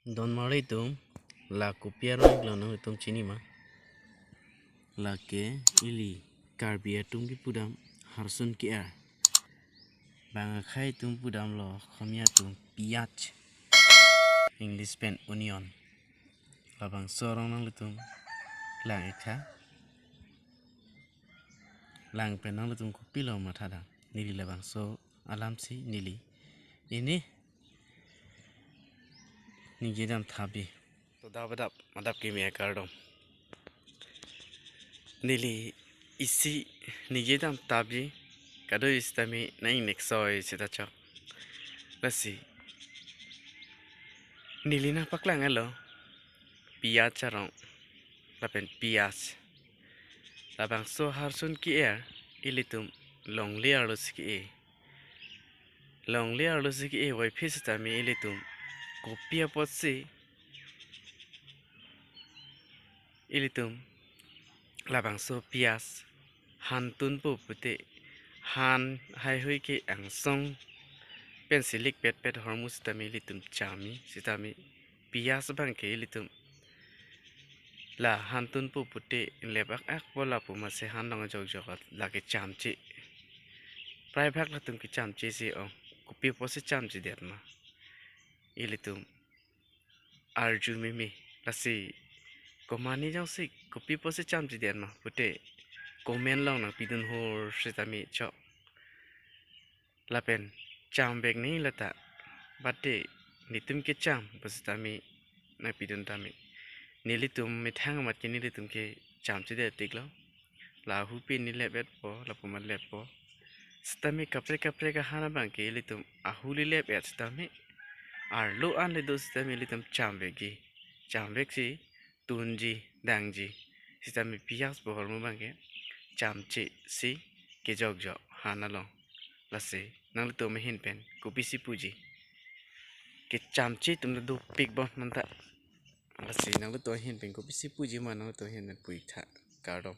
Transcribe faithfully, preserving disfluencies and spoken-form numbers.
Don marli atum, la kopi arong iklo nangtum chini ma? Lake ili Karbi atum kepudam harsun ke-er. Bang akhei atum pudamlo, Khomia atum piyaj, English pen onion. Labangso arong nanglitum lang-ik tha. Lang pen nanglitum kopilo mathadam? Neli labangso alamsi neli ini ningjedam thabi. To adap adap, adap kimi akardom. Neli isi ningjedam thabi, kado-an sitame nang-ingnek soi seta chok. Lasi neli nangpaklang-etlo piyaj arong lapen piyaj. Labangso harsun ke-er ilitum longle arlosi ke-e. Longle arlosi ke-e voiphit sitame ilitum kopi apotsi ilitum labangso piyaj han tunpo pute, han heihui ke angsong pensi likpetpet ahormu sitame ilitum cham-i, sitame piyaj abangke ilitum la han tunpo pute inglep ak ak po lapu masi han long jokjok lake chamche. Prai bhag latum ke chamche si ong. Kopi apotsi chamchedet ma, ilitum arju meme. Lasi komatne jongsi kopi apotsi chamchedet ma pute comment along nangpidun hor sitame chok. Lapen chamvek nangji lata, bate netum kecham pusitame nangpidun tame. Nelitum methang amat ke nelitum ke chamchedet tiklo. La ahu pen neli lep-etpo, lapu amat leppo. Sitame kaprek kaprek ahan abangke ilitum ahu le lep-et sitame, arlo an le do sitame ilitum chamvekji. Chamveksi tunji, dangji. Sitame piyaj pu ahormu abangke chamchesi kejokjok han along. Lasi nanglitum ahin pen kopisi puji? Kechamche atum ta dopik bon manta. Lasi nanglitum ahin pen kopisi puji ma, nanglitum ahin pen pu-ik tha. Kardom.